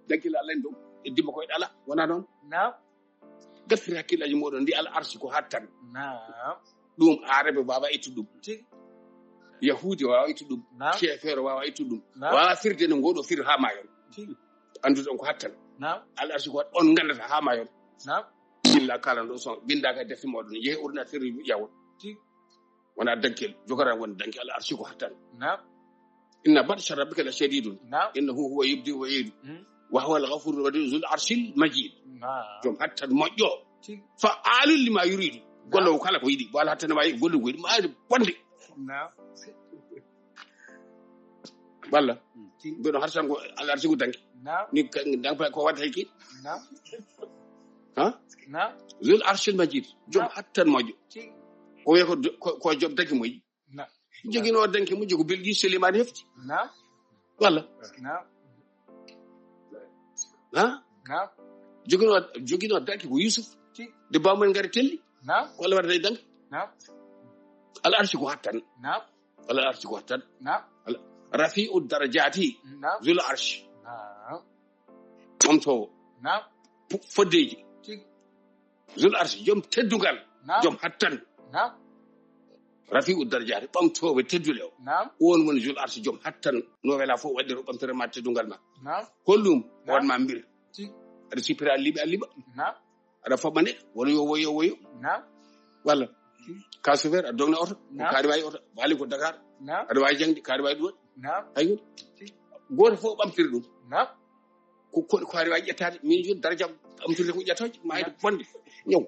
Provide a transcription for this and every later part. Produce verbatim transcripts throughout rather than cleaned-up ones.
Dankil Allah en ɗum e dimba koye ɗala, wona noon? Naam. Gattiri hakkillaaji mooɗon, ndi al arsi ko hattan. Naam. Ɗum aarabe waawa ittu ɗum. Tigi. Yahuudi waawa ittu ɗum. Naam. Keefeero waawa ittu ɗum. Naam. Waawa firde no ngoɗo fir haa maayon. Tigi. Anndude on ko hattan. Naam. Al arsi ko hat-, on nganndata haa maayon. Naam. Illa kala ɗo so winndaaka e defte mooɗon. Yehi ordinateur yawon. Tigi. Wona dankel. Jogora won danke al arsi ko hattan. Naam. Inna batsha rabbika la shadidun. Naam. Innahu huwa yubdi wa yu'idu. Mm. Wa huwa al ghafurur rahim zul arshil majid. Naam. Joom hattan moƴƴo. Tigi. Fa'alun lima yuridu. Golle o kala ko yiɗi. Wala hattana wawi golle ko yiɗi. Ma golle ko yiɗi. Naam. Walla. Tigi. Mbeɗo harsan ko al arsi ko danke. Naam. Ni ka-, danke ko watta ki. Naam. Ha? Naam. Zul arshil majid. Joom Naam. Hattan moƴƴo. Tigi. Ko wiye ko, ko, ko joom danke moƴƴi. Naam. Joginoo danke moƴƴi ko Bilkiis Suleymani hefti. Naam. Walla. Naam. Ha? Naam. Joginoo, joginoo danke ko Yusuf. Tigi. De bawmen ngari telli. Naam. Ko Allah waɗata e danke. Naam. Al arsi ko hattan. Naam. Al arsi ko hattan. Naam. Al-, rafi'u darajati. Naam. Zul arsh. Naam. Ɓamtoowo. Naam. Pu-, foddeeji. Tigi. Zul arsh. Joom teddungal. Naam. Joom hattan. Naam. Rafi'u darajati. Ɓamtoowo tedduɗe o. Naam. On woni zul arsh. Joom hattan. No wela fof waɗde o ɓamtere ma teddungal ma. Naam. Hollum. Naam. Wan ma mbir. Tigi. Aɗa sipira a liɓa a liɓa. Naam. Aɗa faɓɓa ne. Wona yo woyo woyo. Naam. Walla. Ka chauffeur a dogna oto. Ko Naam. kaari wawi oto. Wali ko Dakar. Naam. Aɗa wawi jangde. Kaari wawi ɗum waɗ. Naam. Hay hunde. Gooto fof ɓamtiri ɗum. Naam. Ko, ko, ko ari wawi ƴettaade. Min joni darajam ɓamtirde ko ƴettoje. Ma hayde bonde. Ñaw.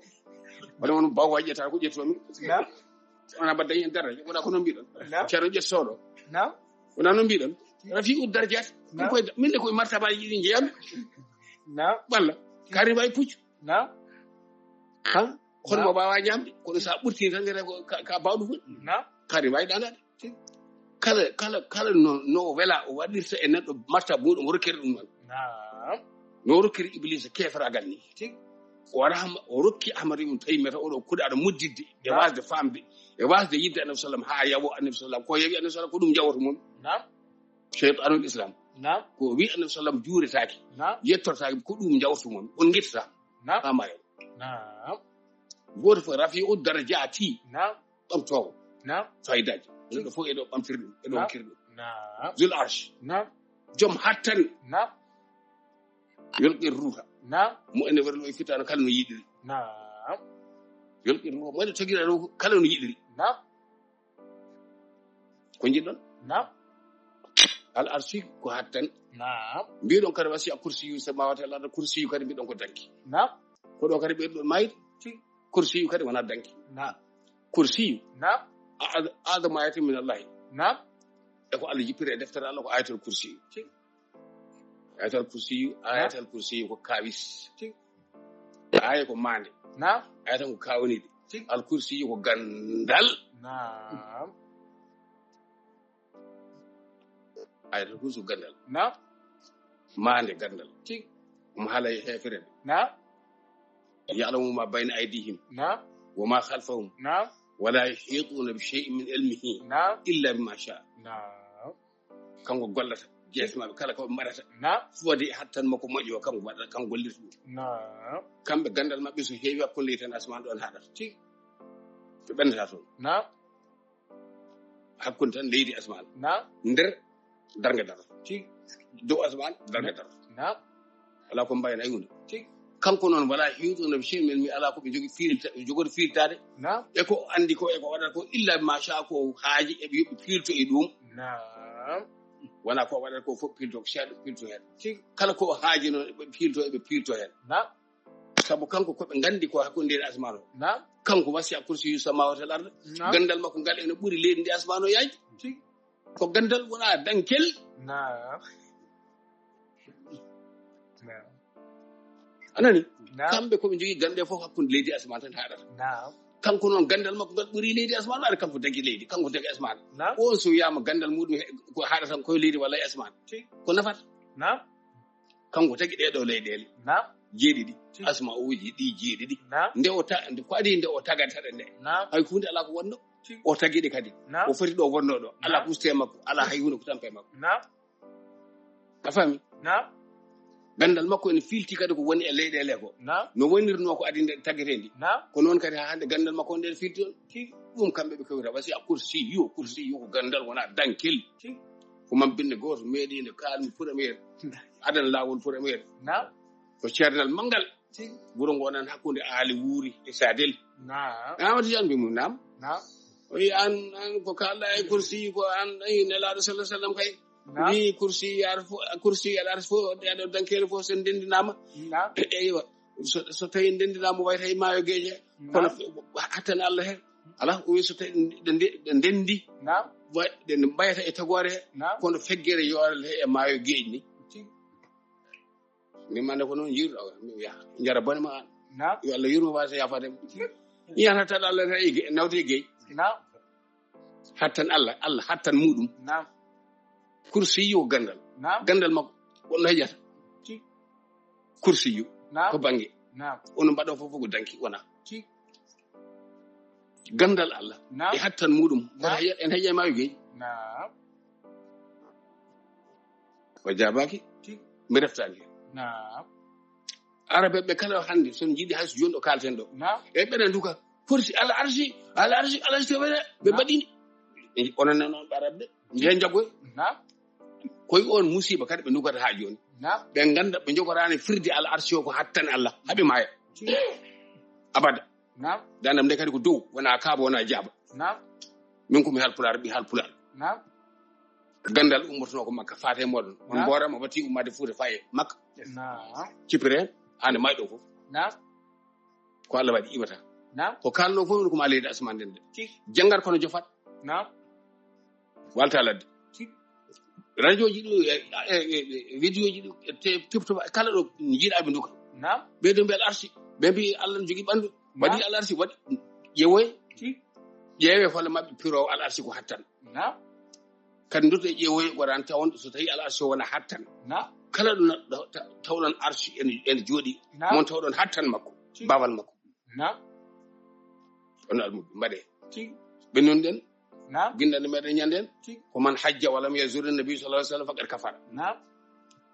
Wona won baw wawi ƴettaade ko ƴettomi. Naam. Wona mbaɗa dañi hen dara. Wona ko noon mbiɗon. Naam. Ceerno ƴettoɗo. Naam. Wona noon mbiɗon. Rafi'u darajat. Naam. Ko, min de ko martabaji ɗi jeeyami. Naam. Walla. Kaari wawi puccu. Naam. Ha? Hono Naam. mo wawa ñamde. Kono sa ɓurti tan ngata ko ka, ka bawɗo fof. Naam. Kaari wawi ɗanade. Kala, kala, kala no, no wela o waɗirta e neɗɗo marta muɗum o rokkere ɗum noon. Naam. No rokkiri Iblisa keferagal ni. Tigi. O rahma, o rokki Ahmad ibn Taymiyata oɗo kuɗaɗo muddidde. E Naam. Wasde famde. E wasde yidde Annabi sallam ha yawo Annabi sallam. Ko yawi Annabi sallam ko ɗum jawata mum. Naam. Shaytanul Islam. Naam. Ko wi Annabi sallam juuretaake. Naam. Yettortaake ko ɗum jawata mum. On gittata. Naam. Ha maayo. Naam. Gooto fof rafi'u darajati. Naam. Ɓamtoowo. Naam. Fayidaji. Neɗɗo fof eɗo ɓamtiri ɗum. Eɗo Naam. hokkiri ɗum. Naam. Zul arsh. Naam. Joom hattan. Naam. Yulqi ruha. Naam. Mo ene werlo e fitana kala no yiɗiri. Naam. Yulqi ruha. Mo ene tagira ɗo kala no yiɗiri. Naam. Ko jiɗɗon? Naam. Al arsi ko hattan. Naam. Mbiɗon kadi wasi a kursiyu samawati al arda kursiyu kadi mbiɗon ko danki. Naam. Ko ɗo kadi ɓeɗɗo mayde. Tigi. Kursiyu kadi wona danki. Naam. Kursiyu. Naam. A'zamu ayatin min Allahi. Naam. E ko Allah jippiri e deftere Allah ko ayatul kursiyu. Tigi. Ayatul kursiyu, ayatul kursiyu ko kawis. Tigi. Aya ko mande. Naam. Ayatan ko kawanide. Tigi. Al kursiyu ko gandal. Naam. Ayatul kursiyu ko gandal. Naam. Mande gandal. Tigi. Omo haala e heefereɓe. Naam. Ya'lamu ma bayna aydihim Naam. wa ma khalfahum Naam. wa la yuhituna bi shay'in min ilmihi Naam. illa bima sha. Naam. Kanko gollata jees maɓɓe kala ko ɓe mbaɗata. Naam. Fodde e hattan makko moƴƴo o kanko waɗata, kanko gollirta ɗum. Naam. Kamɓe gandal maɓɓe so heewi hakkunde leydi tan asman ɗon haɗata. Tigi. Ɓe ɓendata toon. Naam. Hakkunde tan leydi asman. Naam. Nder darnge daro. Tigi. Dow asman darnge daro. Naam. Wala ko mbayna e hunde. Tigi. Kanko noon wala yuhituna bi shay'in min ilmihi, ala ko ɓe jogi fiilta, jogori fiiltaade. Naam. E ko andi ko, e ko waɗata ko illa ma sha ko haaji e ɓe yoɓe fiilto e ɗum. Naam. Wona ko waɗata ko fof piilto ko seeɗa piilto heen. Tigi. Kala ko haaji noon ɓe piilto eɓe piilto heen. Naam. Sabu kanko ko ɓe nganndi ko hakkunde e asmaan o. Naam. Kanko wasi a kursiyu samawati al arda. Naam. Ganndal makko ngal ene ɓuri leydi ndi asmaan o yaaji. Tigi. Ko ganndal wona dankel. Naam. Naam. A nani? Naam. Kamɓe ko ɓe njogii ganndal fof hakkunde leydi e asmaan tan haaɗata. Naam. Kanko noon ganndal makko ngal ɓuri leydi e asmaan, aɗa kanko dagi leydi, kanko dagi asmaan. Naam. On so wiyaama ganndal muɗum he-, ko haaɗata ko e leydi walla e asmaan. Tigi. Ko nafata? Naam. Kanko tagi ɗee ɗoo leyɗeele. Naam. Jeeɗiɗi. Tigi. Asmaa o uji ɗi jeeɗiɗi. Naam. Nde o ta-, nde ko adii nde o tagata ɗe nde. Naam. Hay huunde alaa ko wonno. Tigi. O tagi ɗe kadi. Naam. O foti ɗo wonno ɗo. Alaa ko usti e makko, alaa hay huunde ko tampa e makko. Naam. A faami? Naam. Ganndal makko ene fiilti kadi ko woni e leyɗeele ko. Naam. No wonirnoo ko adii nde taggeteeɗi. Naam. Ko noon kadi haa hannde ganndal makko on ɗen fiilti on. Tigi. Ɗum kamɓe ɓe kawrita. Wasi a kursi yo, kursi yo ko ganndal wona dankel. Tigi. Ko mabbinde gooto meeɗiinde kaalmi premier. Adan laawol premier. Naam. Ko ceernal manngal. Tigi. Wuro ngo nan hakkunde Aali Wuuri e Sadel. Naam. Amadou Tidiane mbi mum naam. Naam. O wi an, an ko kaalɗa e kursi ko an, ay, Nelaaɗo sallallahu alaihi wasallam kay. Naam. Wi kursi ar fo, kursi al arsh fo, ɗeɗo dankeele fo so ndendinaama. Naam. Eywa. So, so tawi ndendinaama wayta e maayo geeje. Kono naam. Hattan Allah he. Ala, o wi so tawi ɗe nde-, ɗe ndendi. Naam. Wa-, ɗe mbayata e tagoore he. Naam. Kono feggere yoore he e maayo geeje ni. Tigi. Min mande ko noon jiiruɗo, mi wiya, njara bone ma an. Naam. Yo Allah yurmo wasa yaafade mo. Tigi. Yata tan Allah tan e ge-, nawte e gey. Naam. Hattan Allah, Allah hattan muɗum. Naam. Kursi yo ganndal. Naam. Ganndal makko, wonno heƴata. Tigi. Kursi yo. Naam. Ko bannge. Naam. Ono mbaɗo fof ko danki, wona. Tigi. Ganndal Allah. Naam. E hattan muɗum. Naam. Wata he-, en heƴa e maayo gey. Naam. O jaabaaki. Tigi. Mi reftaani. Naam. Arabe ɓe kala hannde, so njiɗi hay so jooni ɗo kaalten ɗo. Naam. E ɓeɗa nduka. Kursi al arshi, al arshi, al arshi, ɓe, ɓe naam. Mbaɗini. Onon nan on Arabe ɓe. Nde jaggoy. Naam. Koy on musiba kadi ɓe ndugata haa jooni. Naam. Ɓe ngannda, ɓe njogoraani firde al arshi o ko hattan Allah. Haɓe maaya. Tigi. Abada. Naam. Dandam nde kadi ko dow, wona kaaba, wona jaaba. Naam. Min ko mi halpulaar, ɓi halpulaar. Naam. Ganndal ummotono ko Makka, faate moɗon. On naam. Mboora mo wati ummaade Fuuta faye Makka. Naam. Cipire, hande mayɗo fof. Naam. Ko Allah waɗi iwata. Naam. Ko kalno fof ko ma leydi asman nden de. Tigi. Janngat kono jofat. Naam. Walta ladde. Tigi. Radio ji ɗi, e, e, e, e, vidéo ji ɗi, e, te-, TikTok, kala ɗo jiiɗa ɓe nduka. Naam. Ɓe ɗo mbiya al arshi, ɓe mbi Allah ne jogii ɓandu. Naam. Waɗi al arshi, waɗi, ƴeewoye. Tigi. Ƴeewe holle maɓɓe pirowo al arshi ko hattan. Naam. Kadi ndoto e ƴeewoye ko ran tawon so tawi al arshi o wona hattan. Naam. Kala ɗo na-, ɗo ta-, tawɗon arshi ene, ene jooɗi. Naam. Mon tawɗon hattan makko, tigi. Baawal makko. Naam. Kono almuɓe mbaɗe. Tigi. Ɓe non ɗen. Naam. Bindande meɗen ñanden. Tigi. Ko man hajja walam yazuri nabi sallallahu alaihi wasallam faqad kafara. Naam.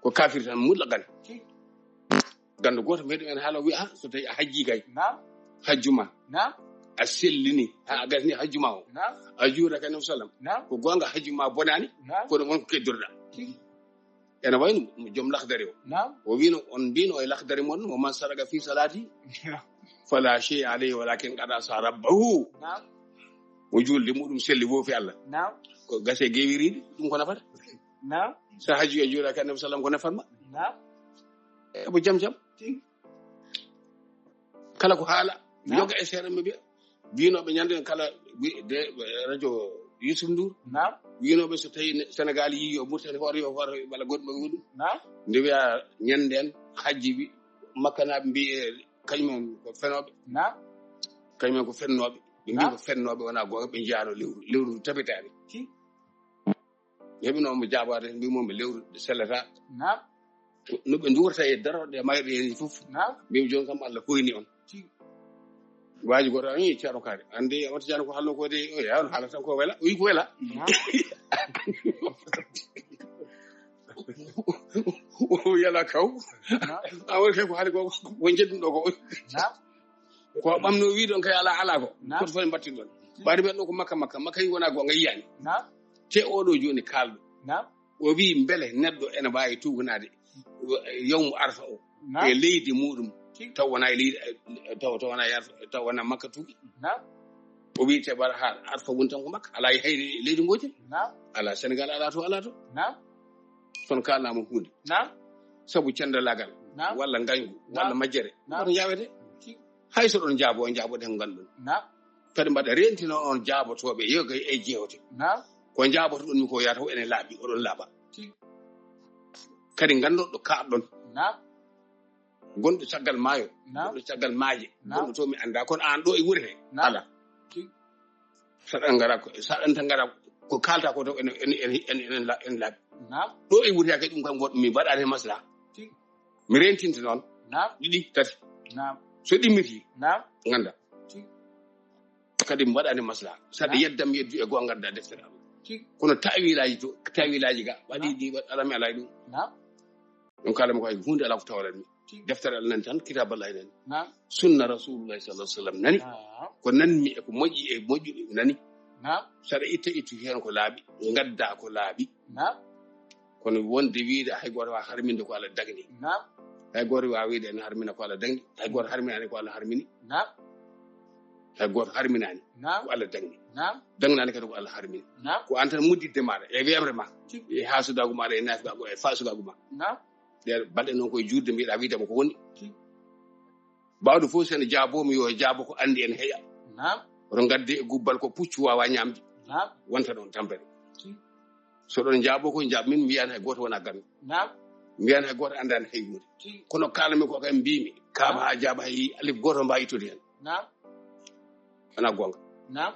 Ko kafir tan mutlaqan. Tigi. Ganndo gooto meɗen en haala wiya, "Ah, so tawi a hajji kay." Naam. Hajju ma. Naam. A sellini, ha a gasni hajju ma o. Naam. A juura ka nabi sallam. Naam. Ko goonga hajju ma bonani, naam. Kono won ko keddirɗa. Tigi. Ene wayno mo joom Laxdari o. Naam. O wino, on mbino e Laxdari mon, "Mo man saraka fi salati, fala shay'a alayhi walakin qad asa rabbahu." Naam. Mo julde muɗum selli woofi Allah. Naam. Ko gase gewiriɗi, ɗum ko nafata. Naam. Sa hajju e juura ka nabi sallam ko nafat ma. Naam. E ko jam jam. Tigi. Kala ko haala, naam. Yoga e seeɗa mi mbiya. Winoɓe ñande kala wi-, de, radio Yusuf Ndour. Naam. Winoɓe so tawi ne-, Sénégal yi yo Mauritanie hoore yo hoore walla goɗɗo mo ɗum. Naam. Nde wiya ñanden hajji wi Makkanaaɓe mbi e kañum en ko fenooɓe. Naam. Kañum en ko fennooɓe. Ɓe mbi naam. Ko fennooɓe wona goonga ɓe njiyaano lewru. Lewru tabitaani. Tigi. Mi heɓino mo jaabaade, mbimo mi lewru sellata. Naam. No ɓe nduurta e darorɗe e mayre en fof. Naam. Mbimi jooni kam Allah hoyni on. Tigi. Waaji goto, "An, Ceerno Kaari, ande wata Ceerno ko halno ko de, o yaa on haala tan ko wela, o yi ko wela." Naam. O yala kaw. Naam. A woni kay ko haali ko, ko jedduɗo ko. Naam. Ko ɓamno wi ɗon kay ala, ala ko. Naam. Koto fof en mbattin ɗon. Ɓaade ɓen ɗo ko Makka, Makka, Makka yi wona goonga yiyani. Naam. Te oɗo jooni kaalɗo. Naam. O wi mbele neɗɗo ene waawi tuuganaade yawmu Arfa o. Naam. E leydi muɗum. Tigi. Taw wona e leydi, taw, taw wona e Arfa, taw wona Makka tuugi. Naam. O wi te bara ha Arfa woni tan ko Makka. Ala e hay leydi gotel. Naam. Ala Sénégal, ala to, ala to. Naam. Kono kalnama hunde. Naam. Sabu cendalagal. Naam. Walla ngañgu, naam. Walla majjere. Naam. Koto yawete. Tigi. Hay so ɗon jaabo, on jaaboɗen nganɗon. Naam. Kadi mbaɗa rentino on jaabotooɓe yo gay e jeewte. Naam. Ko njaabotoɗon mi ko yata o ene laaɓi, oɗon laaɓa. Tigi. Kadi nganndon ɗo kaaɗɗon. Naam. Gonɗo caggal maayo, naam. Gonɗo caggal maaje, naam. Gonɗo to mi annda, kono aan ɗo e wure he. Naam. Ala. Tigi. Saɗa ngara ko, saɗa tan ngara ko kaalta ko taw ene, ene, ene, ene, ene la-, ene laaɓi. Naam. Ɗo e wure he kadi ɗum kam goɗɗo mi mbaɗaani he maslaha. Tigi. Mi rentinta noon. Naam. Ɗiɗi, tati. Naam. So ɗimmiti, naam. Ngannda. Tigi. Kadi mi waɗaani maslaha. Saɗa naam. Yeddam yeddu e goo ngadda deftere am. Tigi. Kono taawilaaji to, taawilaaji ga, waɗi naam. Ɗi, alami alaa e ɗum. Naam. Ɗum kala mi ko hay hunde alaa ko tawrat mi. Deftere Allah nani tan, kitaab Allah nani. Naam. Sunna Rasulullahi sallallahu alaihi wasallam nani. Naam. Ko nanmi e ko moƴƴi e moƴƴuɓe mi nani. Naam. Saɗa itta ittu heen ko laaɓi, ngadda ko laaɓi. Naam. Kono wonde wiide hay gooto waawa harminde ko Allah dagni. Naam. Hay gooto waawa wiide ene harmina ko Allah dagni. Hay gooto harminaani ko Allah harmini. Naam. Hay gooto harminaani. Naam. Ko Allah dagni. Naam. Dagnaani kadi ko Allah harmini. Naam. Ko aan tan mudditde maaɗa e weeɓre ma. Tigi. E haasudaagu maaɗa e naafgaagu e faasugaagu ma. Naam. Ɗe baɗɗe noon koye juutde mbiɗa wiide mo ko woni. Tigi. Baawɗo fof so ene jaaboo mi yo jaabo ko anndi ene heƴa. Naam. Oto ngadde e gubbal ko puccu waawa ñaamde. Naam. Wonta ɗoon tampere. Tigi. So ɗon njaabo ko njaab min mbiyan hay gooto wona gammi. Naam. Mbiyan hay gooto anndani hay huunde. Tigi. Kono kala mi ko kay mbimi. Kaaba haa jaaba hay alif gooto mbaa ittude heen. Naam. Wona goonga. Naam.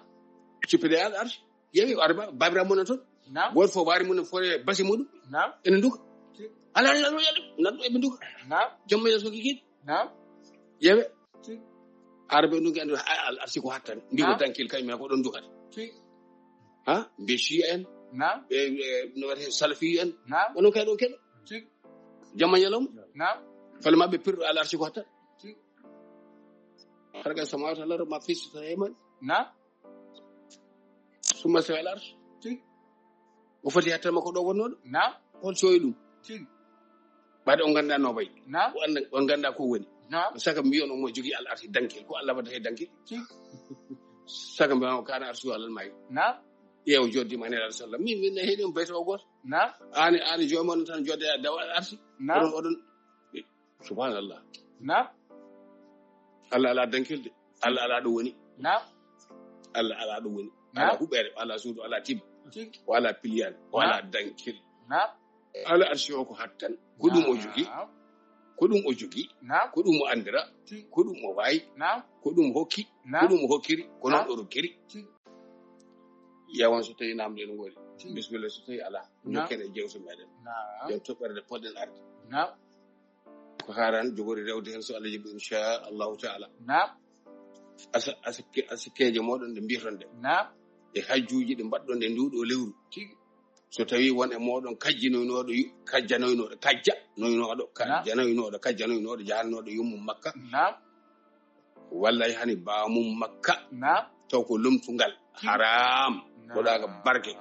Cippide al arsh. Yewi ar ba-, babira mun ton. Naam. Gooto fof waari mun fore basi muɗum. Naam. Ene nduka. Tigi. Ala ala ala ala nan ɗo eɓe nduka. Naam. Jamma yeso kikit. Naam. Yewe. Tigi. Arabe nduka ando al arsi ko hattan. Mbi ko Naam. Dankil kay mi ko ɗon ndukata. Tigi. Ha? Mbe shi en. Naam. Ɓe, ɓe, no wiyete salafi en. Naam. Onon kay ɗon keɗo. Tigi. Jamma yalom. Naam. Fale maɓɓe pirɗo al arsi ko hattan. Tigi. Harga samawati al ardi ma fi sittati ayyamin. Naam. Summa stawa al arsh. Tigi. O foti hattan makko ɗo wonnooɗo. Naam. Hol soyi ɗum? Tigi. Ɓaade on nganndaa no wayi. Naam. O annda, on nganndaa ko woni. Naam. Saka mbiyon omo jogii al arshi dankil. Ko Allah waɗata he dankil? Tigi. Saka mbiyon o kana arsu alal maayi. Naam. Ƴeew joddi ma nelaɗo sallam. Min, min ne heɗi on bayta o gooto. Naam. Aani, aani jooma on tan jodde a dawa al arshi. Naam. Oɗon, oɗon, subhanallah. Naam. Allah alaa dankil de. Allah alaa ɗo woni. Naam. Allah alaa ɗo woni. Naam. Alaa huɓeere, alaa suudu, alaa tibba. Tigi. O alaa piliyaan, o Naam. Alaa dankil. Naam. Alaa arsi o ko hattan. Ko ɗum o Naam. Jogii. Ko ɗum o jogii. Naam. Ko ɗum o anndira. Tigi. Ko ɗum o waawi. Naam. Ko ɗum hokki. Naam. Ko ɗum o hokkiri. Ko noon Naam. O rokkiri. Tigi. Yawan so tawi naamde ene ngoori. Tigi. Bismillah so tawi alaa. Naam. Njokken e jewte meɗen. Naam. Yo toɓɓere nde poɗɗen arde. Naam. Ko haaraan jogori rewde heen so Allah jaɓi, inchallahu taala. Naam. Asa-, asike-, asikeeje mooɗon ɗe mbiyaton ɗe. Naam. E hajjuuji ɗi mbaɗɗon ɗe nduuɗo lewru. Tigi. So tawi won e mooɗon kajjinoynooɗo yu-, kajjanoynooɗo, kajjanoynooɗo, Naam. Kajjanoynooɗo, kajjanoynooɗo, jahannooɗo yummum Makka. Naam. Walla yahani baamum Makka. Naam. Taw ko lomtungal. Tigi. Haraam. Naam. Waɗaaka barke.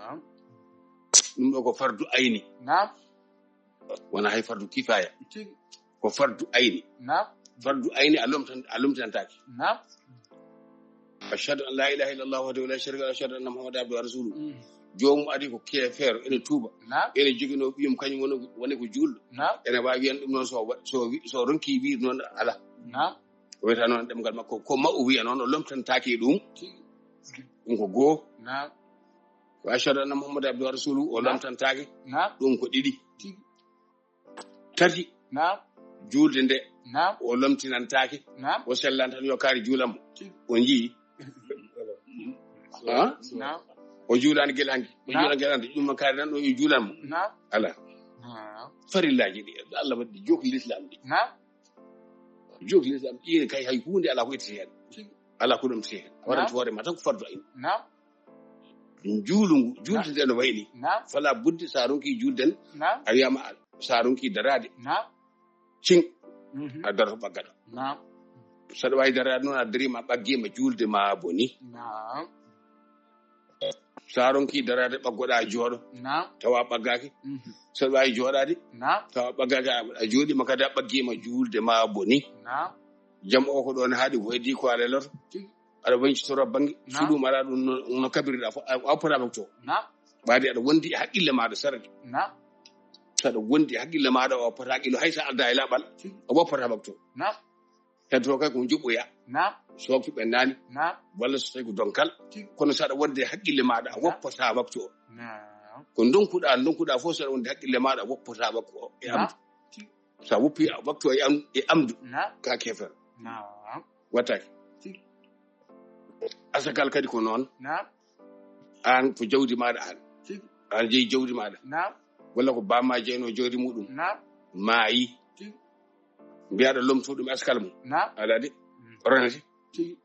Ɗum ɗo ko fardu ayni. Naam. Wona hay fardu kifaya. Tigi. Ko fardu ayni. Naam. Fardu ayni a lomtan-, a lomtinantaake. Naam. Ashhadu an la ilaha illallah wahdahu la sharika lahu, ashhadu anna Muhammadan abduhu wa rasuluhu. Mm. Joomum adi ko keefeero, ene tuuba. Naam. Ene joginoo ɓiyum, kañum woni, woni ko juulɗo. Naam. Ene waawi wiyan ɗum noon so wa-, so wi-, so ronki wiide noon alaa. Naam. O wiyata noon ɗemngal makko, ko ma o wiya noon, o lomtantaake ɗum. Tigi. Ɗum ko goo. Naam. Ko ashhadu anna Muhammadan abduhu wa rasuluhu, o Naam. Lomtantaake. Naam. Ɗum ko ɗiɗi. Tigi. Tati. Naam. Juulde nde. Naam. O lomtinantaake. Naam. O sellan tan yo kaari juulan mo. Tigi. O njii. Ha? Naam. O juulaani gila hanki. O Naam. Juulaani gila hanki. Ɗum no kaari nan ɗo yo juulan mo. Naam. Alaa. Naam. Farillaaji ɗi. Allah waɗi jokki Lislaam ɗi. Naam. Jokki Lislaam ɗi ne kay hay huunde alaa ko ittete heen. Tigi. Alaa ko ɗum ittete heen. Naam. Waɗante hoore ma tan ko fardu ayn. Naam. Juulungu, juulde Naam. Nde no wayi ni. Naam. Fala budde so a ronki juulde tan, Naam. A wiyama a, so a ronki daraade. Naam. Cin. Mhm. A darato ɓaggaɗo. Naam. Saɗa wawi daraade noon a darima ɓaggima juulde ma boni. Naam. So a ronki daraade ɓaggoɗa jooɗo. Naam. Tawa ɓaggaki. Mhm. Saɗa wawi jooɗade. Naam. Tawa ɓaggaki a, a jooɗima kadi a ɓaggima juulde ma boni. Naam. Jam o ko ɗon haaɗi ko heddi ko a leloto. Tigi. Aɗa wañcitoro bannge, Naam. Suɗum alaa ɗum no, no kabiriɗa fof, a, a fota waktu o. Naam. Ɓaade aɗa wondi e haqqille maaɗa sarde. Naam. Saɗa wondi e haqqille maaɗa o fota haqqille hay so adda e laɓal, Tigi. A woppata waktu o. Naam. Heddo kay ko njuɓɓoya. Naam. So waktu ɓennaani, Naam. Walla so tawi ko donkal. Tigi. Kono saɗa wonde e haqqille maaɗa, a Naam. Woppata waktu o. Naam. Ko ndonkuɗa, ndonkuɗa fof saɗa wonde e haqqille maaɗa, a woppata waktu o. E Naam. Amdu. Tigi. Sa woppi waktu o e am-, e amdu. Naam. Ka kefer. Naam. Wattake. Tigi. Asakal kadi ko noon. Naam. Aan ko jawdi maaɗa aan. Tigi. Aan jeyi jawdi maaɗa. Naam. Walla ko bamma jeyno jawdi muɗum. Naam. Maayi. Tigi. Mbiyaɗo lomto ɗum askal mum. Naam. Ala de. Mm. Ronete. Tigi.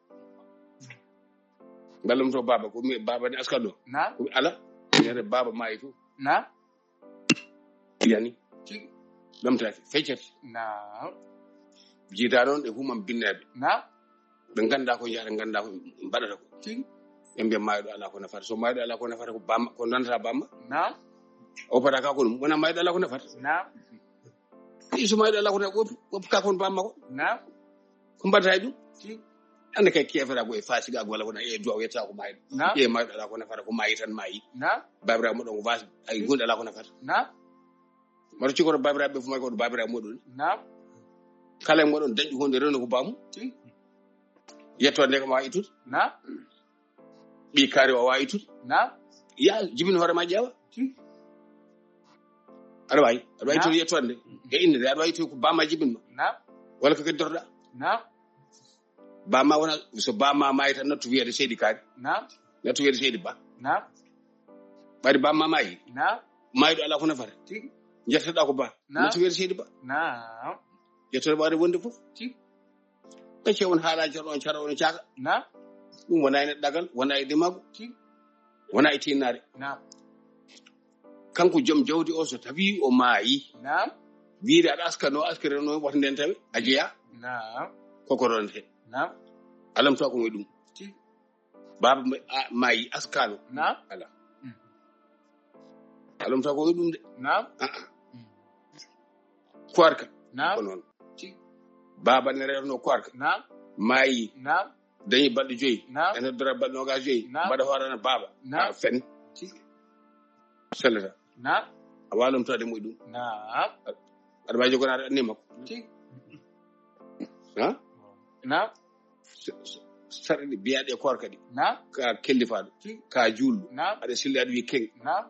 Mbaɗa lomto baba, ko mi baba ni askal ɗo. Naam. Ko ala. Nere baba maayi fof. Naam. Yani. Tigi. Ɗomtaaki, feccete. Naam. Jiidaa noon e humam binneeɓe. Naam. Ɓe nganndaa ko njahata, nganndaa ko mbaɗata ko. Tigi. Ɓe mbiya maayɗo alaa ko nafata. So maayɗo alaa ko nafata, ko bamma, ko ndanata bamma. Naam. O pata ka ko ɗum, wona maayɗo alaa ko nafata. Naam. Ii, so maayɗo alaa ko nafata, woppi, woppi ka kon bamma ko. Naam. Ko mbaɗata e ɗum? Tigi. Annde kay keefera ko e faasiga ko walla ko na e duwa wiyata ko maayɗo. Naam. E maayɗo alaa ko nafata, ko maayi tan maayi. Naam. Babira mo ɗon ko faasi, ay, naam, gonɗo alaa ko nafata. Naam. Maro cikoro babiraaɓe fof may ko babiraaɓe moɗon. Naam. Kala e moɗon dañɗo hunde rewno ko baamu. Tigi. Yetto nde ko ma ittude. Naam. Ɓi kaari o wa ittude. Naam. Ya jibin hoore ma ƴeewa. Tigi. Aɗa wawi, aɗa wawi, naam, ittude yetto nde. E inde nde aɗa wawi ittude ko bamma jibin ma. Naam. Walla ko kadi dorɗa. Naam. Bamma wona, so bamma maayi tan nattu wiyede seydi kaari. Naam. Nattu wiyede seydi ba. Naam. Ɓari bamma maayi. Naam. Maayɗo alaa ko nafata. Tigi. Njettoɗa ko ba. Naam. Nattu wiyede seydi ba. Naam. Ƴettoɗo ɓaade wonde fof. Tigi. Ɓe ce on haala jaro on cara on caaka. Naam. Ɗum wona e neɗɗagal, wona e dimagu. Tigi. Wona e tinnaare. Naam. Kanko joom jawdi o, so tawi o maayi. Naam. Wiide aɗa askano, askirano, wata nden tawi a jeya. Naam. Koko ronete. Naam. Alam to ko moy ɗum. Tigi. Baaba ma-, a-, maayi askano. Naam. Ala. Mm. Alam to ko moy ɗum de. Naam. Ah, ah. Mm. Koorka. Naam. Ko noon. Tigi. Baaba ne rewno koorka. Naam. Maayi. Naam. Dañi balɗe joyi. Naam. Ene dora balɗe nogas joyi. Naam. Mbaɗa hoorana baaba. Naam. A fen. Tigi. Sellata. Naam. A waalum to ade moy ɗum. Naam. Aɗa waawi jogonaade anniya makko. Tigi. Ha? Naam. S-, s-, sarɗi biyaɗe koor kadi. Naam. Ka kellifaaɗo. Tigi. Ka juulɗo. Naam. Aɗa silli aɗa wiya keng. Naam.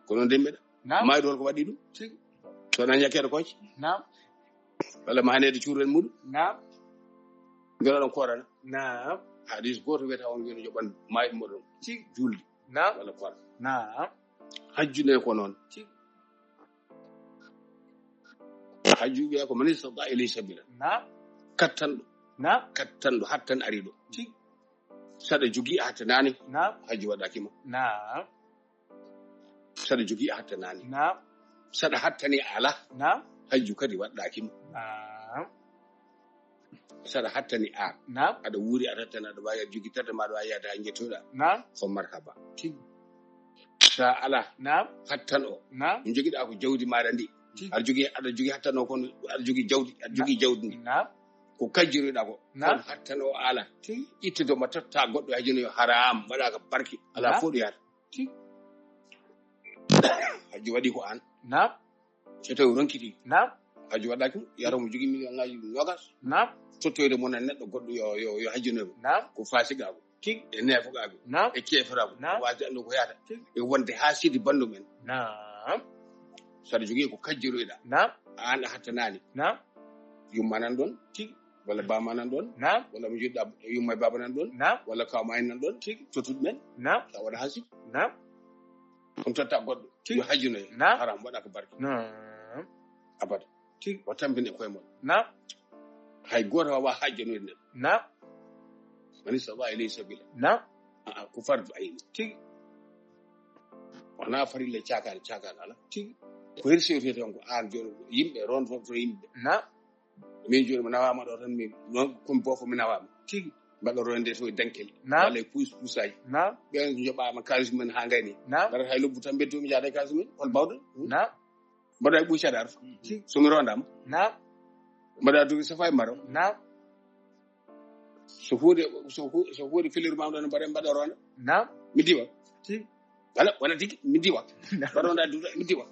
Ko noon de mbeɗa. Naam. Maayɗo holko waɗi ɗum? Tigi. So wonaa ñakkeede kooƴe. Naam. Walla ma haneede cuuren muɗum. Naam. Ngeno ɗon koorana. Naam. Hadis gooto wiyata on ngeno joɓan maayɓe moɗon. Tigi. Juulde. Naam. Walla koorana. Naam. Hajju ne ko noon. Tigi. Hajju wiya ko man istata ilayhi sabila. Naam. Kattanɗo. Naam. Kattanɗo hattan ariɗo. Tigi. Saɗa jogii a hattanaani. Naam. Hajju waɗaaki ma. Naam. Saɗa jogii a hattanaani. Naam. Saɗa hattani a alaa. Naam. Hajju kadi waɗɗaaki ma. Naam. Saɗa hattani a. Naam. Aɗa wuuri, aɗa hattani, aɗa waawi, aɗa jogii tata ma, aɗa waawi yaade haa njettoɗa. Naam. Ko marhaba. Tigi. Sa alaa. Naam. Hattan o. Naam. Jogiɗa ko jawdi maɗa ndi. Tigi. Aɗa jogii, aɗa jogii hattan o kono aɗa jogii jawdi, aɗa jogii jawdi ndi. Naam. Ko kajjiroɗa ko. Naam. Kono hattan o ala. Tigi. Ittude ma totta goɗɗo hajino yo haram, waɗa ka barki. Ala. Naam. Fof ɗo yaata. Tigi. Hajji waɗi ko an. Naam. So tawi ronkiti. Naam. Hajji waɗaki mo, yaro mo jogii million ngaji nogas. Naam. Tottoyde mo nan neɗɗo goɗɗo yo, yo, yo hajjinoy mo. Naam. Ko fasigaagu. Tigi. E neefagaagu. Naam. E keeferaagu. Naam. Waasde anndu ko yaata. Tigi. E wonde haa sidi banndum en. Naam. Saɗa jogii ko kajjiroyɗa. Naam. Aan a hattanaani. Naam. Yumma nan ɗon. Tigi. Walla bama nan ɗon. Naam. Walla mo jiɗɗa yumma e baba nan ɗon. Naam. Walla kawma en nan ɗon. Tigi. Tottuɗo men. Naam. Sa waɗa haa sidi. Naam. Ɗum totta goɗɗo. Tigi. Yo hajjunoye. Naam. Haram waɗa ko barke. Naam. Abada. Tigi. O tambine koye mon. Naam. Hay gooto wawa hajjanoyde neɗɗo. Naam. Man istata ilayhi sabila. Naam. Aa, ko fardu ayni. Tigi. Wona farilla cakal, cakal ala. Tigi. Ko hen sewte tan ko an joni yimɓe ron fof to yimɓe. Naam. Min joni mi nawama ɗo tan, min noon komi bofo mi nawama. Tigi. Mbaɗa ronde to e dankel. Naam. Walla e puus puusaji. Naam. Ɓen joɓama kalis men ha gayni. Naam. Mbaɗa hay lobbu tan beddu mi jaada e kalis men. Hol bawɗo? Naam. Mbaɗa e ɓuy cadar. Tigi. So mi rondama. Naam. Mbaɗa dugi safa e maro. Naam. So huude, so hu-, so huude felirma ɗon mbaɗa, mbaɗa ronde. Naam. Mi diwa. Tigi. Wala, wala tigi, mi diwa. Naam. Mbaɗa ronde duuta, mi diwa.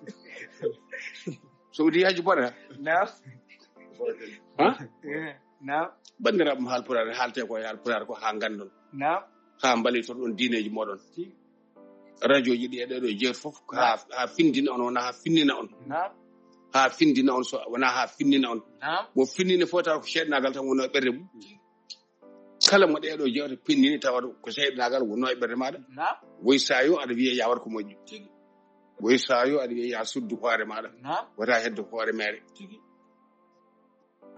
So mi diwi hajji boɗata. Naam. Ha? Eh, naam. Banndiraaɓe mo haalpulaar, haalte ko e haalpulaar ko haa nganndon. Naam. Haa mballitor ɗon diineeji mooɗon. Tigi. Radioji ɗi e ɗeɗo jeer fof, ko haa, naam, haa findina on, wona haa finnina on. Naam. Haa findina on, so wona haa finnina on. Naam. Mo finnine fof tawa ko seeɗnaagal tan woni e ɓernde mum. Tigi. Kala mo ɗeɗo jewte pinnini tawata ko seeɗnaagal woni e ɓernde maaɗa. Naam. Woy sayo aɗa wiya ya waɗ ko moƴƴi. Tigi. Woy sayo aɗa wiya ya suddu hoore maaɗa. Naam. Wota heddo hoore meere. Tigi.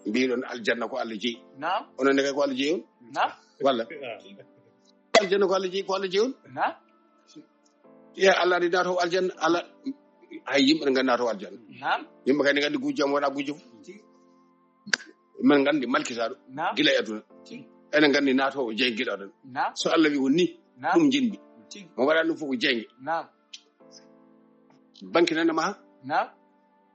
Mbiɗon aljanna ko Allah jeyi. Naam. Onon ne kay ko Allah jeyi on? Naam. Walla? Aljanna ko Allah jeyi, ko Allah jeyi on? Naam. Ye Allah adi nato aljanna, Allah Hay yimɓe ne nganndi naatoowo aljanna. Naam. Yimɓe kadi ne nganndi gujjo am wona gujjo fof. Tigi. Men nganndi malkitaaɗo. Naam. Gila e aduna. Tigi. Enen nganndi naatoowo jeyi gila aduna. Naam. So Allah wi won ni, naam, ɗum njiɗmi. Tigi. Mo waɗa ɗum fof ko jeynge. Naam. Banque nana maha. Naam.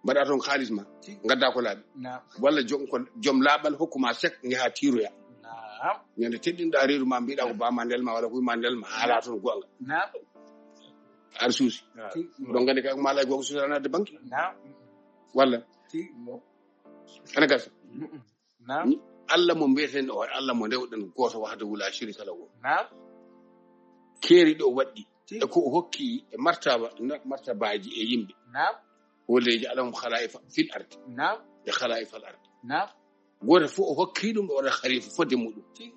Mbaɗa toon kaalis ma. Tigi. Ngadda ko laaɓi. Naam. Walla joom ko, joom laaɓal hokku ma sek nge haa tiiroya. Naam. Ñande teɗɗinɗa reedu ma mbiɗa ko ba ma ndel ma walla ko ma ndel ma haala toon goonga. Naam. Ar suusi. Naam. Tigi. Ɗon nganndi kay ko ma alay goonga suusa naatde banque. Naam. Walla? Tigi. Ana gasa. Mm-mm. Naam. Allah mo mbiyeten o, Allah mo ndewɗen gooto wahdahu la sharika lahu. Naam. Keeri ɗo waɗɗi. Tigi. E ko o hokki e martaba, na-, martabaaji e yimɓe. Naam. Wala yaj'alu lahum khala'ifa fil ardi. Naam. E khala'ifa al ardi. Naam. Gooto fof o hokki ɗum ɗo waɗa khalifa fodde muɗum. Tigi.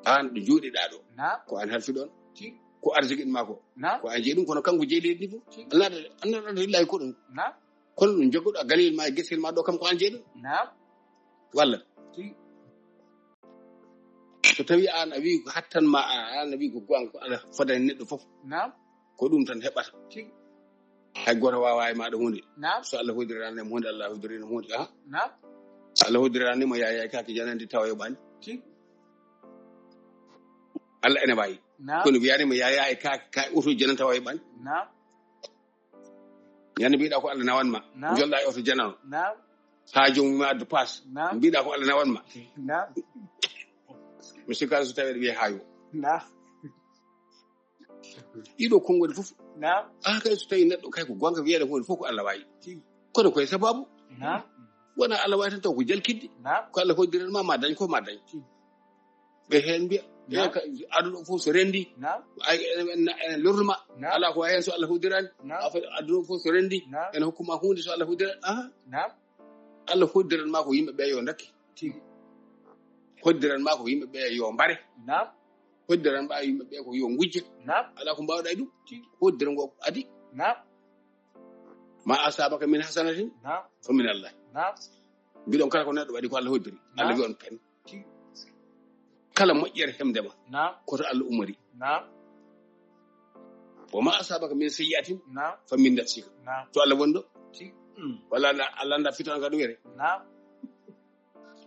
Aan ɗo jooɗiɗaa ɗo. Naam. Ko aan halfi ɗoon. Tigi. Ko arziki ma ko. Naam. Ko aan jeyi ɗum, kono kanko jeyi leydi ndi fof. Tigi. Annaɗa, annaɗa illahi ko ɗum. Naam. Kono ɗum jogoɗa galil ma e gesel ma ɗo kam ko aan jeyi ɗum. Naam. Walla? Tigi. So tawi aan a wi ko hattan ma, a, aan a wi ko goonga ko Allah fodani neɗɗo fof. Naam. Ko ɗum tan heɓata. Tigi. Hay gooto waawaa e maaɗa huunde. Naam. So Allah hoddiraani mo huunde, Allah hoddiraani mo huunde. Aha. Naam. So Allah hoddiraani mo yaaya e kaake janandi tawa yoɓaani. Tigi. Allah ene waawi. Naam. Kono wiyaani mo yaaya e kaake, kaake oto janan tawa yoɓaani. Naam. Ñande mbiɗa ko Allah nawan ma. Naam. Jolɗa e oto janano. Naam. Haa joom ma addu paas. Naam. Mbiɗa ko Allah nawan ma. Naam. Mi sikkaani so tawi aɗa wiya haa yo. Naam. Ɗiɗo konngol fof. Naam. Ah, kay so tawi neɗɗo kay ko goonga wiyata ko woni fof ko Allah waawi. Tigi. Kono koye sababu. Naam. Wona Allah waawi tan taw ko jalkidde. Naam. Ko Allah hoddiran ma, ma dañ ko ma dañ. Tigi. Ɓe heen mbiya, naam, ɓe ka-, aduna fof so renndi. Naam. Ay, ene, ene, ene lornuma. Naam. Alaa ko wayi heen so Allah hoddiraani. Naam. Affaire aduna fof so renndi. Naam. Ene hokkuma huunde so Allah hoddiraani. Aha. Naam. Allah hoddiran ma ko yimɓe ɓe yo ndakke. Tigi. Hoddiran ma ko yimɓe ɓe yo mbare. Naam. Hoddiran ma yimɓe ɓe ko yo ngujje. Naam. Alaa ko mbaawɗa e ɗum. Tigi. Hoddiran ngo adi. Naam. Ma asabaka min hasanatin, naam, fa min Allah. Naam. Mbiɗon kala ko neɗɗo waɗi ko Allah hoddiri. Naam. Allah wi on pen. Tigi. Kala moƴƴere hemde ma. Naam. Ko to Allah umori. Naam. Wa ma asabaka min sayyi'atin, naam, fa min nafsika. Naam. To Allah woni ɗo. Tigi. Mm. Walla na-, Allah annda fitan ka ɗum wiyete. Naam.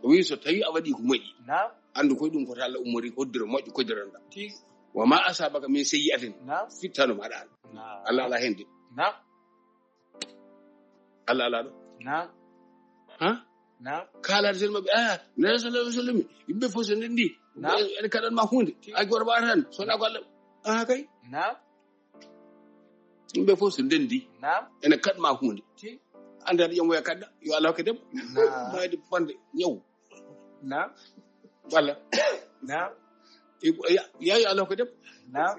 O wi so tawi a waɗi ko moƴƴi. Naam. Anndu koye ɗum ko to Allah umori hoddiro moƴƴo koddiranɗa. Tigi. Wa ma asabaka min sayyi'atin. Naam. Fittano maɗa an. Naam. Allah ala hende. Naam. Allah ala ɗo. Naam. Ha? Naam. Kaalade sen maɓɓe, ah, Nabi sallallahu alaihi wasallam, yimɓe fof so ndenndi. Naam. Ene kaɗan ma huunde. Tigi. Ay gooto waawata tan, so wonaa ko Allah. Ah, kay. Naam. Yimɓe fof so ndenndi. Naam. Ene kaɗ ma huunde. Tigi. Annda aɗa ƴamoya kaɗɗa, yo Allah hokke debbo. Naam. Mayde bonde, ñaw. Naam. Walla. Naam. E, ya, ya, yo Allah hokke debbo. Naam.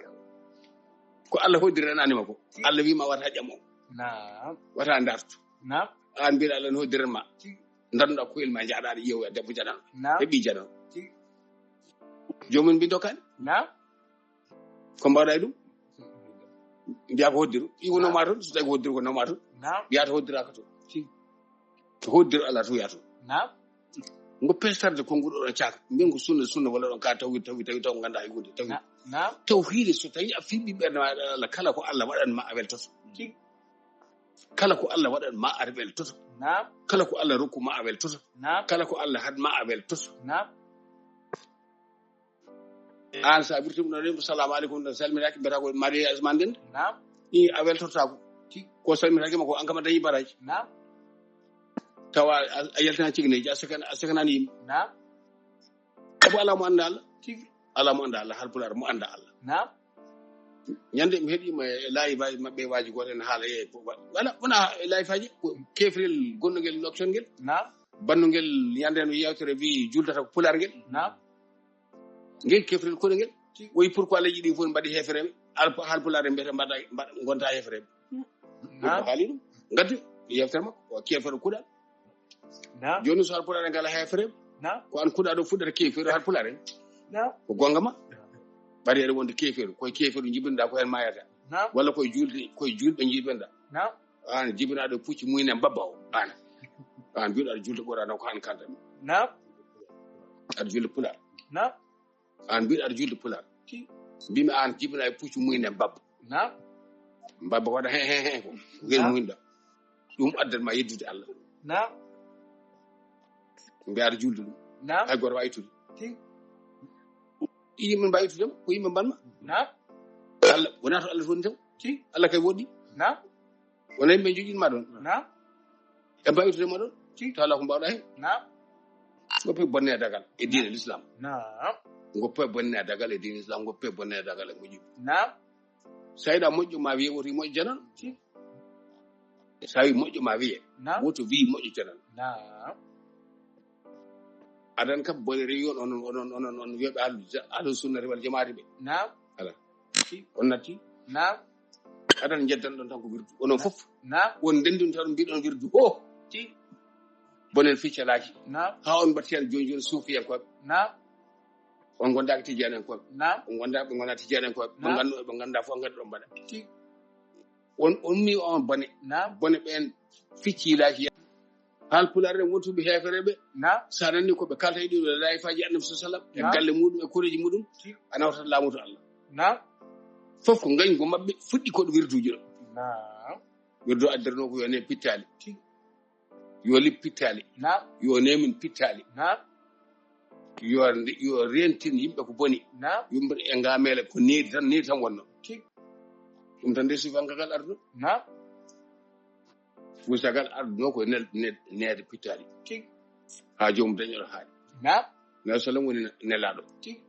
Ko Allah hoddiranani ma ko. Tigi. Allah wi ma wata ƴamo. Naam. Wata ndartu. Naam. An mbiɗa Allah no hoddiran ma. Tigi. Ndarnuɗa koyel ma, njaɗa aɗa ƴeewa debbo janano. Naam. E ɓii janano. Tigi. Joomum mbi dokkani. Naam. Ko mbaawɗa e ɗum? Mbiya ko hoddiru. Iwo nawma toon, so tawi ko hoddiru ko nawma toon. Naam. Mbiya to hoddiraaka toon. Tigi. To hoddiru alaa to wiya toon. Naam. Ngo pestarde konnguɗo ɗon caaka. Mbiyen ko sunna, sunna walla ɗon ka tawi, tawi, tawi, tawi ngannda hay huunde. Tawi. Na-, naam. Tawhiide so tawi a fiɓi ɓernde ma Allah, kala ko Allah waɗan ma a weltoto. Tigi. Kala ko Allah waɗan ma a weltoto. Naam. Kala ko Allah rokku ma a weltoto. Naam. Kala ko Allah haɗ ma a weltoto. Naam. Aan so a wirtiima ɗo de, salamu aleykum, ɗo salminaaki, mbiyata ko Maria Asman den. Naam. I a weltortaako. Tigi. Ko salminaaki ma ko, aan kam a dañi baraji. Naam. Tawa a, a yaltina cigineeji, a sekan-, a sekanaani yimɓe. Naam. Sabu alaa mo annda Allah. Tigi. Alaa mo annda Allah, Haalpulaar mo annda Allah. Naam. Ñande mi heɗiima e live aji maɓɓe, waaji gooto ene haala e ko wa-, wala, wona e live aji, ko keefrel gonnongel nokton ngel. Naam. Bannungel ñande no yewtere wi juldata ko pulaar ngel. Naam. Ngel kefrel koɗo ngel. Tigi. Woyi pourquoi leƴƴi ɗi fof mbaɗi heefereɓe? Al-, Haalpulaar en mbiyata mbaɗa, mbaɗa, ngonta heefereɓe. Naam. Ɗum ko haali ɗum. Ngaddu yewtere makko. Ko keefeero kuɗal. Naam. Jooni so Haalpulaar en ngala heefereɓe. Naam. Ko an kuɗaɗo fuɗɗata keefeero Haalpulaar en. Naam. Ko gonga ma. Ɓaade eɗen wonde keefeero. Koye keefeero jibinɗa ko heen mayata. Naam. Walla koye julde, koye julɓe jibinɗa. Naam. Aan jibinaaɗo pucci muyne mbabba o. Aan. Aan mbiɗo aɗa julde Qur'aana ko aan kaldan. Naam. Aɗa julde pulaar. Naam. Aan mbiɗo aɗa julde pulaar. Ti. Mbimi aan jibinaaɗo pucci muyne mbabba. Naam. Mbabba waɗa he he he ko ngel muynɗa. Ɗum addan ma yeddude Allah. Naam. Mbiya aɗa julde ɗum. Naam. Hay goto wawi tude. Tigi. Yimɓe mbawi tude ko yimɓe mbanma. Naam. Allah wona to Allah woni taw. Tigi. Allah kay woɗɗi. Naam. Wona yimɓe joƴƴinma ɗon. Naam. Ɓe mbawi tude ma ɗon. Tigi. Taw ala ko mbawɗa hen. Naam. Ngoppe bonne dagal e diine l'islam. Naam. Ngoppe bonne dagal e diine l'islam, ngoppe bonne dagal e moƴƴi. Naam. Sa yiɗa moƴƴo ma wiye woto moƴƴo janan. Tigi. Sa wi moƴƴo ma wiye. Naam. Woto wi moƴƴo janan. Naam. Adan kam bone rewi on, onon, onon, onon, on wiyeɓe ahlu ja-, ahlu sunnati wal jamaati ɓe. Naam. Ala. Tigi. On natti. Naam. Adan jeddan ɗon tan ko wirdu. Onon fof. Naam. Won ndendun tan mbiɗon wirdu. O. Tigi. Bonen ficcalaaki. Naam. Ha on mbaɗti hen joni joni suufiyankoɓe. Naam. On gondaaki tijjanenkooɓe. Naam. On gonda, ɓe ngona tijjanenkooɓe. Ɓe Naam. Gandu, ɓe ganda fof ngadi ɗon mbaɗa. Tigi. On, on mi on bone. Naam. Bone ɓen ficcilaaki. Haal pulaar en wontuɓe heefereɓe. Naam. Sa nanni ko ɓe kalta e ɗiɗo laayifaji Annabi sallallahu alaihi wasallam, e Naam. Galle muɗum, e koreji muɗum, Tigi. A nawtat laamu to Allah. Naam. Fof ko ngañgu maɓɓe fuɗɗi ko ɗo wirduji ɗo. Naam. Wirdu addirno ko yo ne pittali. Tigi. Yo lip pittali. Naam. Yo nemin pittali. Naam. Yo nde-, yo rentin yimɓe ko boni. Naam. Yimɓe e ngamele ko needi tan, needi tan wonno. Tigi. Ɗum tan nde sifankagal arduno. Naam. Fusagal arduno ko nel-, ne-, neede pittali. Tigi. Ha joomum dañoɗo haaɗi. Naam. Nabi sallam woni ne-, nelaɗo. Tigi.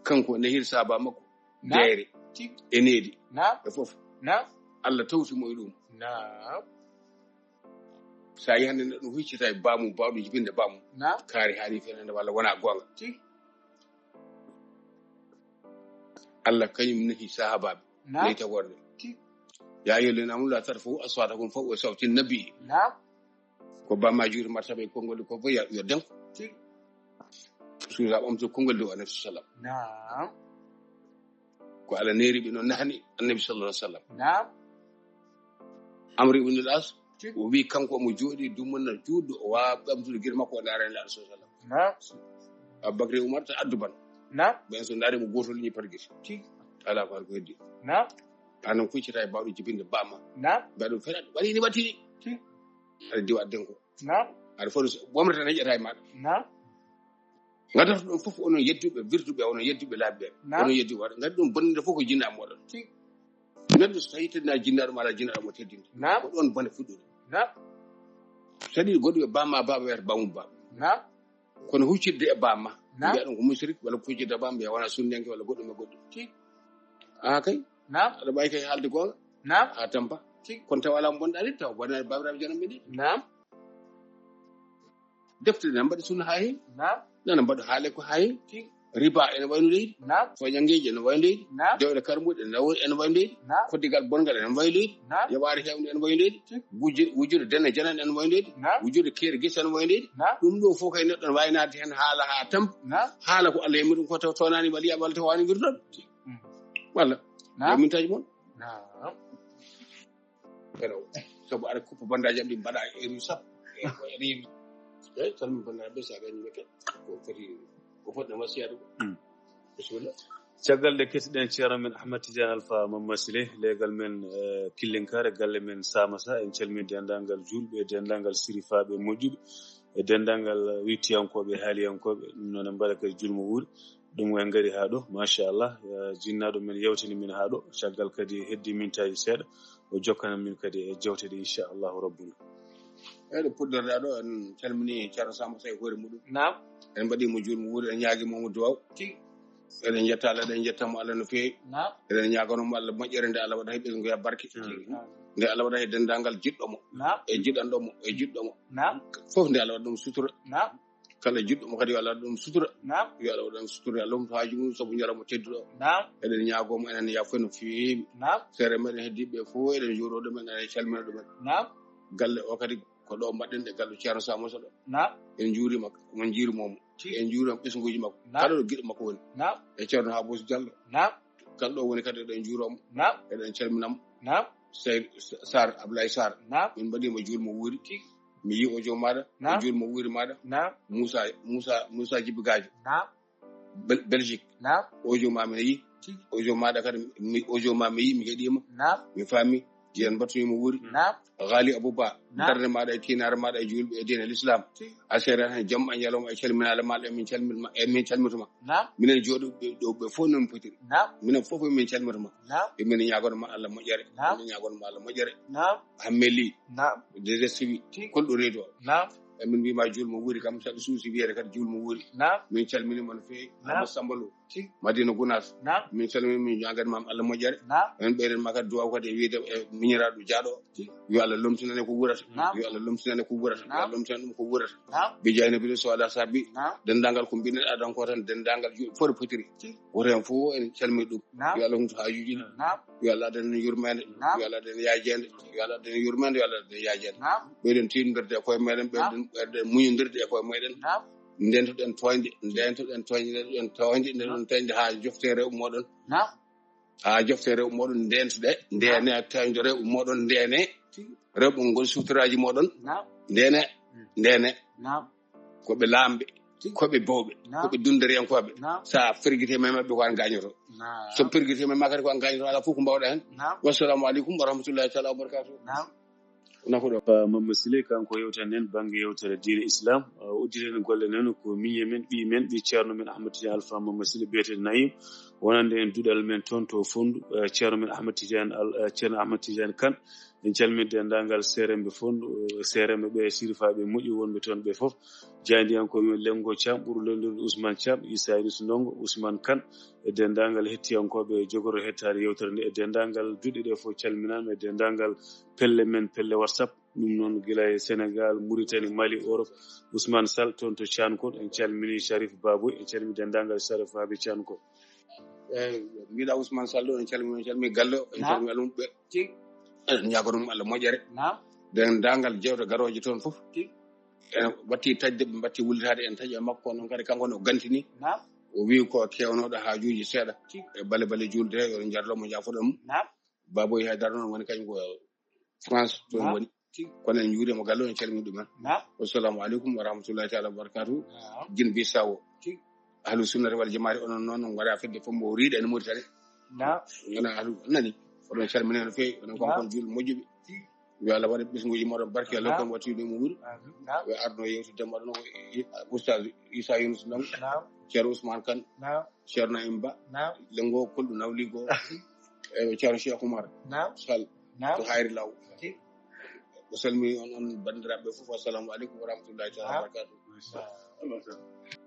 Kanko nehir sahaba makko. Naam. Deere. Tigi. E needi. Naam. E fof. Naam. Allah tawti mo e ɗum. Naam. Sa yi hande neɗɗo huccita e bamum, bawɗo jibinde bamum. Naam. Kaari haali fenande walla wona gonga. Tigi. Allah kañum nehi sahabaɓe. Naam. Nehi tagorde. Tigi. Ya ayyuhal ladina amanu la tarfa'u aswatakum fawqa sawti nabi. Naam. Ko bamma juuti martaba e konngol ko fof yo, yo denko. Tigi. Suusa ɓamto konngol dow Annabi sallam. Naam. Ko Allah neeri ɓe noon nahani Annabi sallallahu alaihi wasallam. Naam. Amr ibn al-As, Tigi. O wi kanko omo jooɗi dumunna juutɗo, o wawa ɓamtude gite makko o ndaara en Laaɗo sallallahu alaihi wasallam. Naam. Abubakar e Umar ta addu ban. Naam. Ɓen so ndaari mo gotol ni par gite. Tigi. Ala ko ko heddi. Naam. Anon kuccita e bawɗo jibinde bamma. Naam. Mbaɗo fena waɗi ni wattini. Tigi. Aɗa diwa adden ko. Naam. Aɗa fof so ɓomre tan heƴata e maɗa. Naam. Ngadata ɗon fof onon yedduɓe, wirduɓe, onon yedduɓe laaɓɓe. Naam. Onon yedduɓe waɗa. Ngadi ɗum bonninde fof ko jinna moɗon. Tigi. Neɗɗo so tawi tedna jinnaɗo ma ala jinnaɗo mo teddinde. Naam. Ko ɗon bone fuɗɗude. Naam. Saɗi goɗɗo yo bamma baba wiyata bamum baba. Naam. Kono huccitde e bamma. Naam. Mbiya ɗum ko musrik walla ko huccitde e bamma mbiya wona sunnenke walla goɗɗum e goɗɗum. Tigi. Ah, kay. Naam. Aɗa ɓawi kay haalde gonga. Naam. A tampa. Tigi. Kono tawa ala mo bonɗa de, tawa bonani babiraɓe jonom ɓe de. Naam. Defte nana mbaɗa sunna ha heewi. Naam. Nana mbaɗa haale ko ha heewi. Tigi. Riba ene wayno leydi. Naam. Soñangeji ene wayno leydi. Naam. Dewɗe karmuɗe ene wa-, ene wayno leydi. Naam. Koddigal bongal ene wayno leydi. Naam. Yaɓaare hewde ene wayno leydi. Tigi. Wujjude, wujjude dene janan ene wayno leydi. Naam. Wujjude keeri gese ene wayno leydi. Naam. Ɗum ɗo fof kay neɗɗo ne wawi nadde hen haala ha tampa. Naam. Haala ko Allah yamiri ɗum ko taw tonani walla yiya walla taw wani wirdoɗo. Mm. Walla. Naam. Yo mintaji mon. Naam. Pero, sabu aɗa kuppa bandaaji am ɗi mbaɗa e rue sappo. E ko e rue. Eyi, tan min banndiraaɓe, so a gañi meke, ko foti, ko foti na wasiya ɗum. Mm. Bisimilla. Caggal nde kettiɗen ceerno men Ahmad Tidiane Alpha Mamadou Sile, leegal men, eh, Killinkare, galle men Samasa, en calmini denndaangal juulɓe, denndaangal sirifaaɓe moƴƴuɓe, e denndaangal wittiyankooɓe, haaliyankooɓe, ɗum noon en mbaɗa kadi juulmo wuuri. Ɗum en ngari haa ɗo, machallah, eh, jinnaaɗo men yewtini min haa ɗo, caggal kadi heddi mintaaji seeɗa, o jokkana min kadi e jewte ɗe, inchallahu rabbuna. Eyi, ɗo puɗɗorɗaa ɗo, en calmini Ceerno Samba Sow e hoore muɗum. Naam. En mbaɗi mo juulmo wuuri, en ñaagi mo mo duwaw. Tigi. Eɗen njetta Allah, eɗen njetta mo Allah no feewi. Naam. Eɗen ñaagano mo Allah moƴƴere nde Allah waɗa he ɓesngu e barke. Amin. Nde Allah waɗa he denndaangal jiɗɗo mo. Naam. E jiɗanɗo mo, e jiɗɗo mo. Naam. Fof nde Allah waɗa ɗum sutura. Naam. Kala jiɗɗo mo kadi yo Allah waɗ ɗum sutura. Naam. Yo Allah waɗ ɗum sutura, Allah humto haaju mum sabu ñalawma tedduɗo. Naam. Eɗen ñaagoo mo enen yaafo no feewi. Naam. Seere meɗen heddiiɓe fof eɗen njuuroo ɗumen, eɗen calmina ɗumen. Naam. Galle o kadi ko ɗo mbaɗɗen ɗe galle Ceerno Samoso ɗo. Naam. En njuuriima mo, en njuuriima mo. Tigi. En njuuriima ɓesnguuji makko. Naam. Kala ɗo giɗo makko woni. Naam. E Ceerno Habous Diallo. Naam. Kala ɗo woni kadi eɗen njuuroo mo. Naam. Eɗen calmina mo. Naam. Seydi Sarr, Ablaye Sarr. Naam. Min mbaɗii mo juulmo wuuri. Tigi. Mi yii audio maaɗa, naam, e juulmo wuuri maaɗa. Naam. Moussa, Moussa, Moussa Djiby Gadio. Naam. Bel-, Belgique. Naam. Audio ma mi yii. Tigi. Audio maɗa kadi, mi, audio ma mi yi, mi heɗima. Naam. Mi faami. Yen mbattu mo wuuri. Naam. Ghali Abou Ba. Naam. Darnde maɗa e tinaare maɗa e julɓe e diine l'islam. Tigi. A seeran hen jam e ñalawma e calminaale maɗa, emin calmitma, emin calmitma. Naam. Minen jooɗo ɓe ɗo ɓe fof noon potiri. Naam. Minen fof min calmitma. Naam. Emin ñaagono ma Allah moƴƴere. Naam. Emin ñaagono ma Allah moƴƴere. Naam. Hammeli. Naam. Dede Sibi. Tigi. Kolɗo reedo. Naam. Emin mbima julmo wuuri kam, saɗa suusi wiyede kadi julmo wuuri. Naam. Min calminima no feewi. Naam. Amadou Samba Lo. Tigi. Madina Gounass. Naam. Min calmini, min ñaagani ma Allah moƴƴere. Naam. En ɓeyden ma kadi duwaw kadi e wiide e miñiraɗo jaaɗo. Tigi. Yo Allah lomtinane ko wurata. Naam. Yo Allah lomtinane ko wurata. Yo Allah lomtinane ɗum ko wurata. Naam. Bi jayna bi so ala sabi. Naam. Dendagal ko mbinen adan ko tan, dendagal ju-, fori potiri. Tigi. Woto en fof en calmi ɗum. Naam. Yo Allah humto haajuji ɗi. Naam. Yo Allah adan en yurmande. Naam. Yo Allah adan en yaajeende. Yo Allah adan en yurmande, yo Allah adan en yaajeende. Naam. Ɓeyden tinnorde e koye meɗen, ɓeyden, ɓeyden muñodirde e koye meɗen. Naam. Ndentoɗen tooñde, ndentoɗen tooñde, ndentoɗen tooñde, ndentoɗen tooñde haa joften rewɓe moɗon. Naam. Haa joften rewɓe moɗon, ndentoɗe, ndene tooñde rewɓe moɗon, ndene. Rewɓe ngoni suutaraaji moɗon. Naam. Ndene, ndene. Naam. Ko ɓe laamɓe, ko ɓe bowɓe, ko ɓe dundariyankooɓe. Naam. So a fergite ma e maɓɓe ko an gañoto. Naam. So fergite ma e maɓɓe kadi ko an gañoto, alaa fof ko mbawɗa heen. Naam. Wassalamu aleykum wa rahmatullahi taala wa barakatuh. Naam. Nafuɗo. Fa Mamma Sile, kanko yewtan en bannge yewtere diine Islam. Uh, udditen golle nen ko miñe men, ɓii men, ɓii ceerno men Ahmad Tidiane Alpha Mamma Sile, biyeteeɗo Nayim. Wonande en duɗal men toon to Fonndu, uh, ceerno men Ahmad Tidiane Al-, uh, ceerno Ahmad Tidiane Kane. En calmini denndaangal seeremɓe Fonndu, uh, seeremɓe ɓe, sirifaaɓe moƴƴi wonɓe toon ɓe fof. Jaayndiyankooɓe men Lenngo Caam, ɓurɗo lelnirde Ousmane Caam, Issa Yunus Ndongo, Ousmane Kane, e denndaangal hettiyankooɓe jogorɗo hettaade yewtere nde, e denndaangal duɗe ɗe fof calminaama, e denndaangal pelle men, pelle WhatsApp, ɗum noon gila e Sénégal, Mauritanie, Mali, Europe, Ousmane Sall toon to Cankol, en calmini Sharif Baboy, en calmini denndaangal Sharif Baboy Cankol. Eeyi, mbiɗa Ousmane Sall ɗo, en calmini, en calmini galle o, en calmini almuɓɓe. Tigi. Eɗen ñaago ɗum Allah moƴƴere. Naam. Denndaangal jewte garooje toon fof. Tigi. En mbatti taƴde, ɓe mbatti wullitaade en taƴi e makko, kono noon kadi kanko ne o gantini. Naam. O wi ko kewnooɗo haajuuji seeɗa. Tigi. E bale bale juulde, yo njarlo mo jaafoɗon. Naam. Baboy Haydara noon woni kañum ko France toon woni. Tigi. Kono en njuuriima galle o, en calmini ɗumen. Naam. Wassalamu aleykum wa rahmatullahi taala wa barakatuh. Naam. Guinée Bissau. Tigi. Ahlu sunnati wal jamaati, onon noon, on mbaɗa fedde fof mbo riiɗa ene Mauritanie. Naam. Wona ahlu, nani. Oɗon calmini no feewi, onon kon, naam, kon juulɓe moƴƴuɓe. Yo Allah waɗa ɓesnguuji moɗon barke, Allah, naam, kon watti ɗum wuuri. Amin. Naam. Yo arno yewtidde moɗon ko i-, Oustaz Issa Yunus Ndong. Naam. Ceerno Ousmane Kane. Naam. Ceerno Imba. Naam. Lenngo Kolɗo Nawligo. E Ceerno Cheikh Oumar. Naam. Sall. Naam. To Hayri Law. Tigi. O salmini on, on banndiraaɓe fof. Assalamu aleykum wa rahmatullahi taala wa barakatuh. Naam.